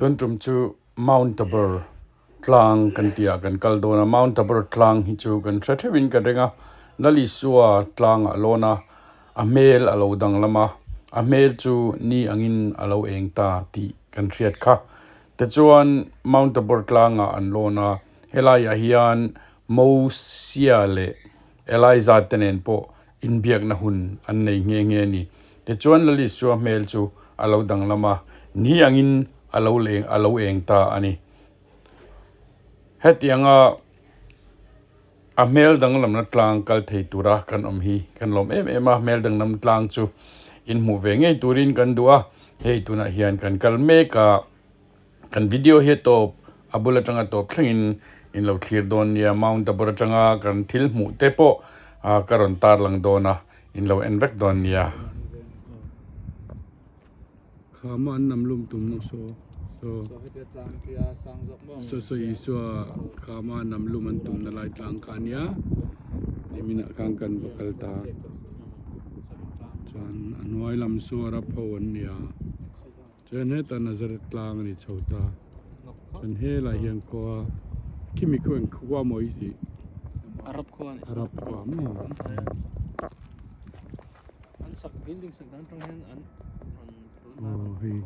Tun tum chu Mount Tabor tlang kan tih ah kan kal dawn a Mount Tabor tlang hi chu kan hre theuhin ka ring a Lalisua tlangah lawn a a hmel a lo danglam a a hmel chu ni angin a lo eng ta tih kan hriat kha tichuan Mount Tabor tlangah an lawn a helaiah hian Mosia leh Eliza te nen pawh inbiakna hun an nei nghe nghe a ni. Tichuan Lalisua hmel chu a lo danglam a, ni angin a lo leng a lo eng ta a ni. Hetianga a hmel danglamna tlang kal thei tura kan awm hi kan lawm em em a, hmel danglam tlang chu inhmuh ve ngei turin kan duh a, hei tunah hian kan kal mek a. Kan video hi a tawp a bul atanga tawp thlengin in lo thlir dawn nia Mount Tabor atanga kan thil hmuh te pawh ah ka rawn tar lang dawn a in lo en vek dawn nia. Khama an nam lum tum nawk saw saw saw Isua khama nam lum an tum na lai tlang kha ania niminah khan kan va kal ta chuan a hnuai lam saw a rap ho an nia. Chuan heta Nazareth tlang a ni chho ta. Chuan helai hian khua khimi khu eng khua maw i tih? Arab khua a ni. Arab khua maw? An sak building sak dan atang hian an rawn tun Aw hei.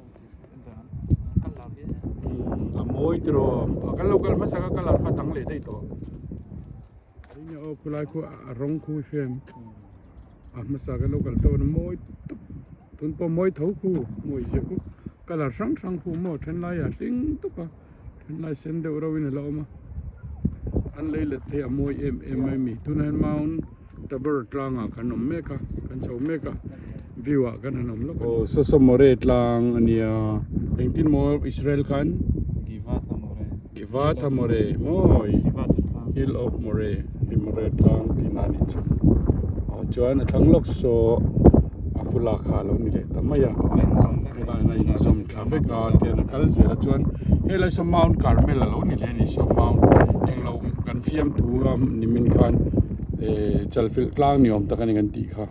An kal lar viau a. A mawi tiraw kan lo kal hmasa ka colour kha dang leh daih tawh. Enge aw khulai khu a rawng khu hriam a hmasa kan lo kal tawh a mawi tawp. Tun pawh mawi tho khu mawi ziah khu colour hrang hrang khu maw then laiah hling tawp a then lai sen deuh reuh in a la awm a an lei let phei a mawi em em mai a mi tunah hian mount tabor tlangah kan awm mek a kan chho mek a view ah kan han awm lawk a ni aw saw more tlang a nia engtin maw Israel khan Givat Hamore maw Hill of More hei More tlang tihna a nih chu aw chuan a thlang lawk saw a fula kha a lo ni leh ta mai a helaiah hian a inzawm thla vek a tihian a kal zel a chuan helai saw Mount Carmel a lo ni leh a ni saw Mount englo kan fiamthu a nimin khan ehh chalfilh tlang ni awm tak a ni kan tih kha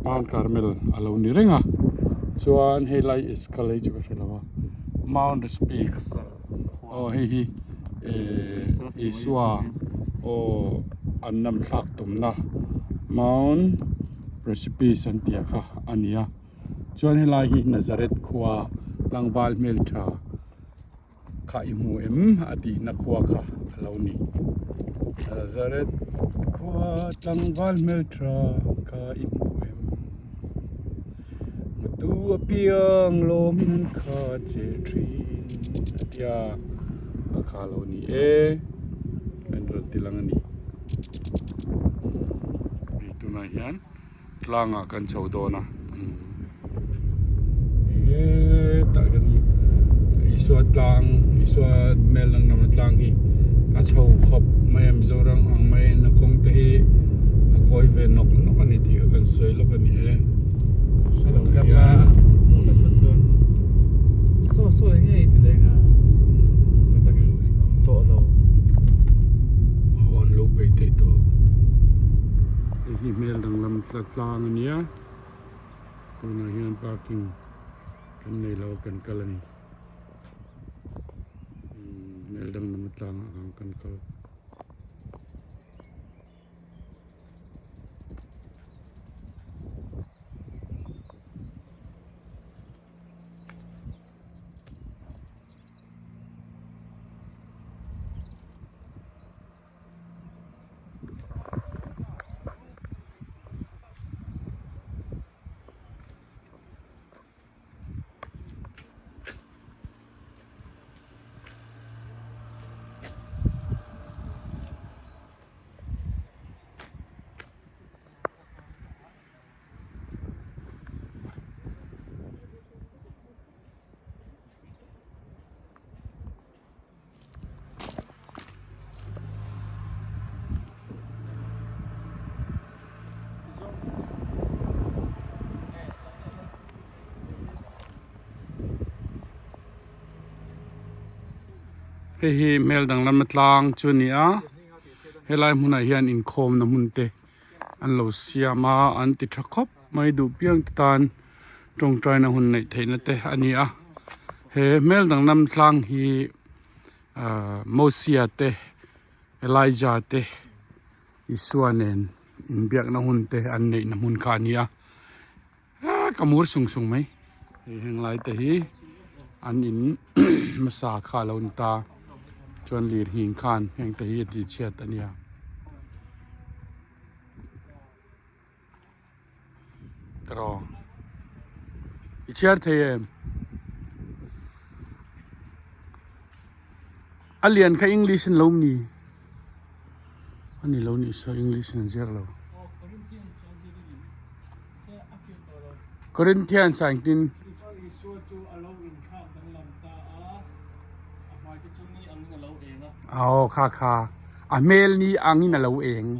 Mount Carmel a lo ni reng a chuan helai escalate chu ka hre lo a Mount Speaks. Aw hei hi ehh Isua aw an nam thlak tumna Mount Precipice an tih kha a ni a chuan helai hi Nazareth khua tlangval hmeltha kha i hmu em a tihna khua kha a lo ni Nazareth khua tlangval hmeltha kha i hmu em. Hmutu apiang lawmin an kha che thin a tia a kha lo ni e an rawn ti lang a ni hei tunah hian tlangah kan chho dawn a hetah hian Isua tlang Isua hmel lang lamah tlang hi a chho khawp mai a Mizoram ang maiin a kawng te hi a kawi ve nawk nawk a ni tih kha kan sawi lawk a ni e Halo dam a hmun a thut chuan saw saw eng nge i ti leng a tawh lo aw an lo peih theih tawh hei hi hmel danglam tlang a nia tunah hian parking kan nei lo a kan kal a ni. Hmel danglam a tlangah khan kan kal. Hei hi hmel danglam tlang chu a ni a helai hmunah hian inkhawmna hmun te an lo siam a an ti tha khawp mai duh piang te tan tawngtaina hun neih theihna te a ni a. He hmel danglam tlang hi ahh Mosia te Elijah te Isua nen inbiakna hun te an neihna hmun kha a ni a ah ka mur sung sung mai. Hei heng lai te hi an in hmasa kha a lo ni ta chuan lirnghing khan heng te hi a tihchhiat a nia. Tiraw i chhiar thei em? A lian kha English in lo ni a ni lo nih saw English in an ziak lo. Corinthians ah engtin? Aw kha kha a hmel ni angin a lo eng.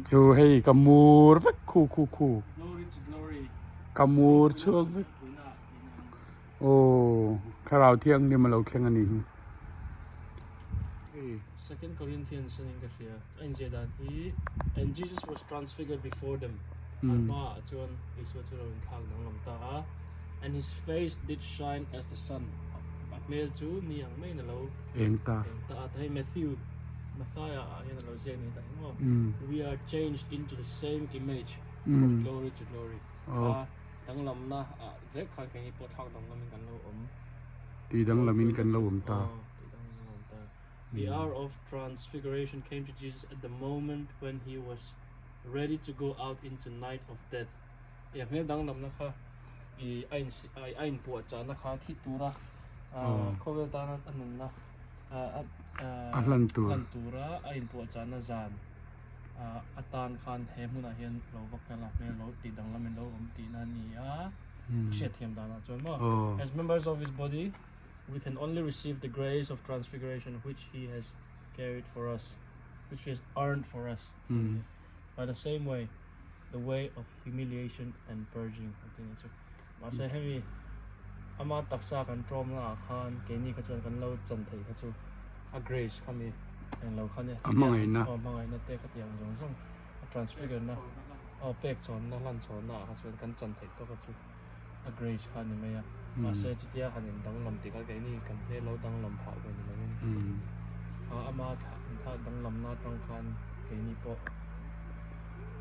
Chu hei ka mur vek khu khu khu ka mur chhuak vek aw thlarau thianghlim a lo thleng a nih hi. Second Corinthians a ning ka hria a inziah dan hi and Jesus was transfigured before them a hmaah chuan Isua chu lo inthlak danglam ta a and his face did shine as the sun a hmel chu ni ang maiin a lo Eng ta. Eng ta a ta hei Matthew Matthaya ah hian a lo ziak ni ta hi maw we are changed into the same image from glory to glory kha danglamna ah vek khan keini pawh thlak danglamin kan lo awm. Ti danglamin kan lo awm ta. Ti danglamin kan lo awm ta. The hour of transfiguration came to Jesus at the moment when he was ready to go out into night of death. I hmel danglamna kha i a in a inpuahchahna kha thi tura khawvel tana a nunna a hlan tur hlan tura a inpuahchahna zan atan khan he hmunah hian lo va kal a hmel lo tih danglamin lo awm tihna a ni a hriatthiam danah chuan maw as members of his body we can only receive the grace of transfiguration which he has carried for us which he has earned for us by the same way the way of humiliation and purging an tih nih chu. Mahse hemi ama taksa kan tlawm na ah khan keini kha chuan kan lo chan theih kha chu a grace kha mi englo kha nia A hmangaihna. Aw hmangaihna te kha tiang zawng zawng a transfigure na aw pek chawnna hlan chawnna ah kha chuan kan chan theih tawk a chu a grace kha a ni mai a. Mahse chutia han in danglam tih kha keini kan hmel lo danglam phah ve ni lovin kha ama thah danglam na atang khan keini pawh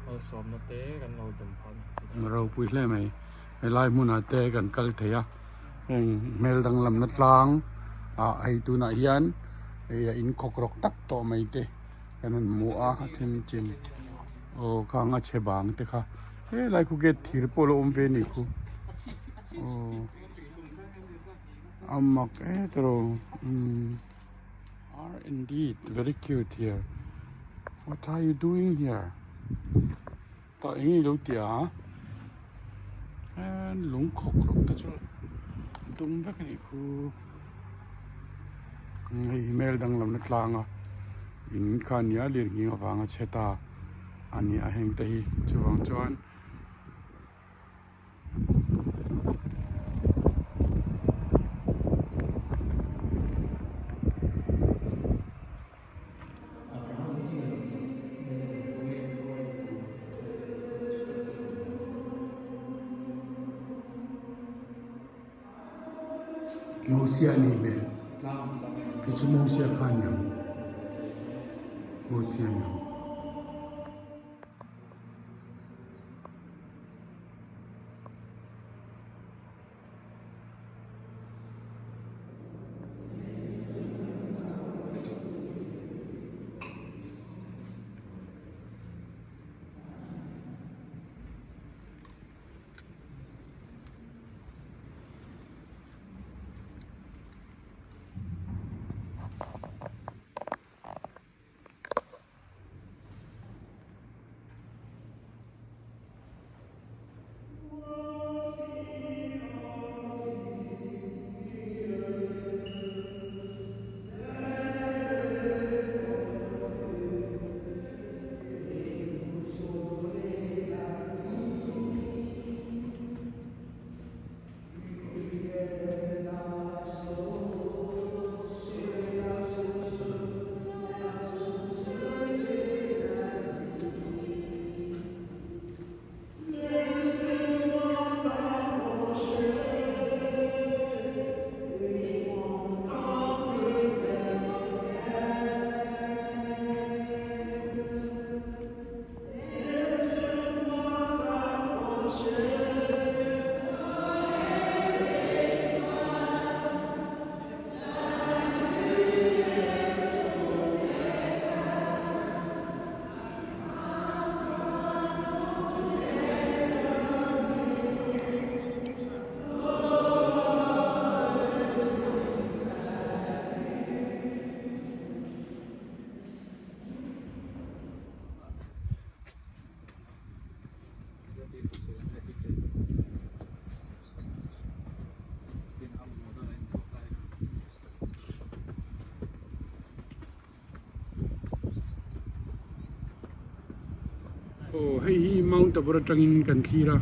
Malsawmna te kan lo dawm phah a ni. Ropui hle mai. Helai hmunah te kan kal thei a, heng hmel danglamna tlang ah hei tunah hian hei a in khawk rawk tak tawh mai te kan han hmu a, a then chin aw khang a chhe bang te kha helai khu gate thir pawh a lo awm ve a nih khu aw a mak e tawh umm. Are indeed very cute here what are you doing here tah eng nge ilo ti a and lung khawk rawk te chu a dum vek a nih khu hei hi hmel danglam na tlang a in kha a nia lirnghing avanga chhe ta a ni a heng te hi chuvang chuan. Mosia a nih hmel khi chu Mosia kha a ni ang Mosia a ni ang. hei hi Mount Tabor atangin kan thlir a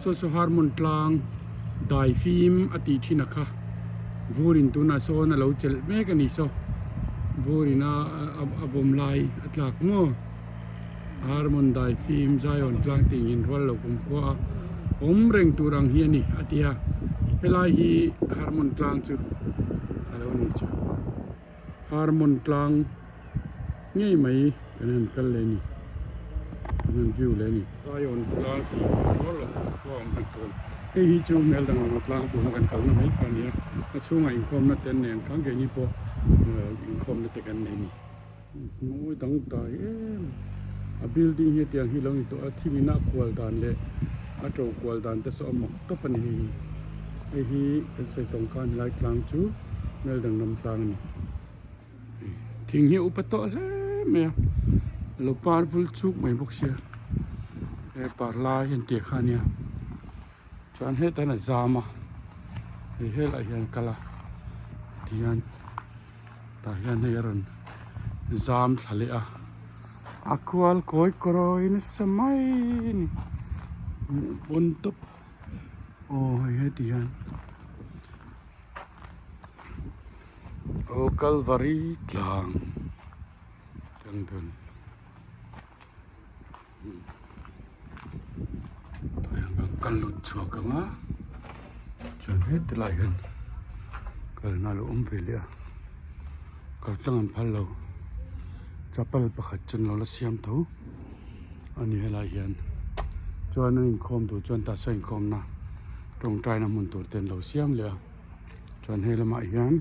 saw saw Harmon tlang dai fim a tih thin a kha vurin tunah sawn a lo chelh mek a ni saw vurin a a bawm lai a tlak maw Harmon dai fim Zion tlang tih in rual lo kumkhua a awm reng tur ang hi a ni a ti a helai hi Harmon tlang chu a lo ni chu. Harmon tlang ngei mai kan han kal leh a ni kan han view leh a ni. Zion tlang tih rual lo khua awm hran tur a ni. Hei hi chu hmel dang lama tlang tuna kan kalna mai kha a ni a, a chhungah inkhawmna te an nei ang khan keini pawh inkhawmna te kan nei a ni. Mawi dang dai em a building hi tiang hi lo ni tawh a thing in a kual dan leh a to kual dan te saw a mak tawp a ni hei hi hei hi kan sawi tawng khan helai tlang chu hmel danglam tlang a ni thing hi a upa tawh hle mai a a lo par vul chuk mai bawk sia he par lai an tih kha a nia chuan hetah hian a zam a hei helaiah hian a kal a tihian. Tah hian hei a rawn zam thla leh a a kual kawi kawi nasa mai a ni pawn tawp aw hei heti hian aw kalvari tlang tang dawn tah hian kan kal lut chhuak ang a chuan heti lai hian kalna a lo awm ve leh a kal tlang an phal lo chapal pakhat chu an lo la siam tho a ni helai hian chuan an inkhawm tur chuan tah sawn inkhawmna tawngtaina hmun tur te an lo siam leh a chuan he lamah hian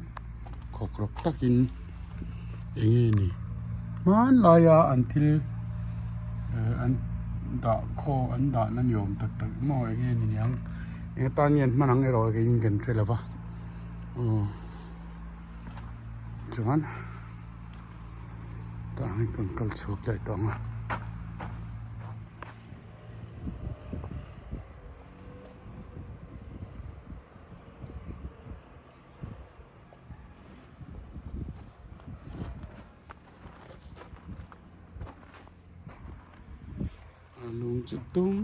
khawkrawk takin eng nge ni hmanlaia an thil eh an dah khaw an dahna ni awm tak tak maw eng nge ni niang eng atan nge an hman ang erawh keiin kan hre lo va aw chuan tah hian kan kal chhuak leh tawh ang a. A lung chu tum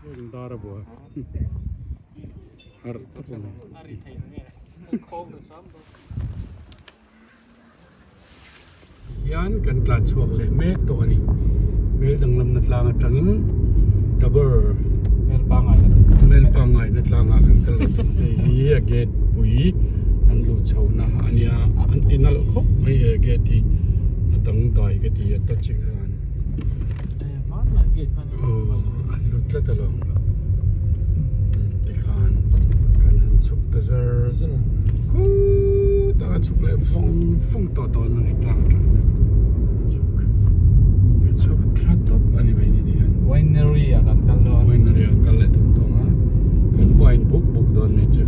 heng dar a bua harh tawp a ni. Hian kan tlan chhuak leh mek tawh a ni. Mel danglamna tlang atangin Tabor Mel pangngaina tlangah kan kal leh tawh. Hei hi a gate pui an luh chhohna a nia an ti nalh khawp mai he gate hi a dangdai ka ti a touching khan aw a hlu tlat alawm tikhan kan han chhuk ta zar zar a khutah kan chhuk leh vawng vawng tawh dawn a ni tlang atang chhuk chhuk thla tawp a ni mai ni tihian winery ah kan kal dawn winery ah kan kal leh tum tawh ang a kan wine buk buk dawn mai chu.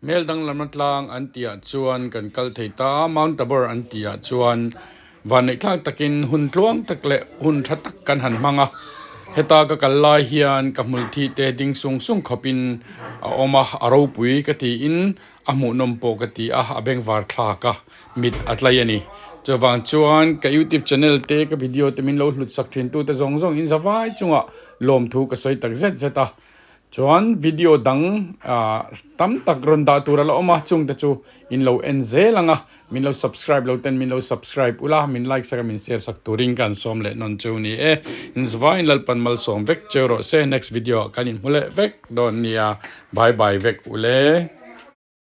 Hmel danglamna tlang an tihah chuan kan kal thei ta, Mount Tabor an tihah chuan vanneihthlak takin hun tluang tak leh hun tha tak kan han hmang a. Heta ka kal lai hian ka hmulthi te ding sung sung khawpin a awm a, a ropui ka tiin a hmuhnawm pawh ka ti a, a bengvar thlak a, mit a tlai a ni. Chuvang chuan ka youtube channel te ka video te min lo hlut sak thin tute zawng zawng in zavai chungah lawmthu ka sawi tak zet zet a. Chuan video dang ah tam tak rawn dah tur a la awm a, chungte chu in lo en zel ang a, min lo subscribe lo ten min lo subscribe ula, min like sak a min share sak turin ka han sawm leh nawn chu ni e. In zavaiin Lalpan malsawm vek cheu rawh se, next video ah kan inhmu leh vek dawn nia, bye bye vek ule.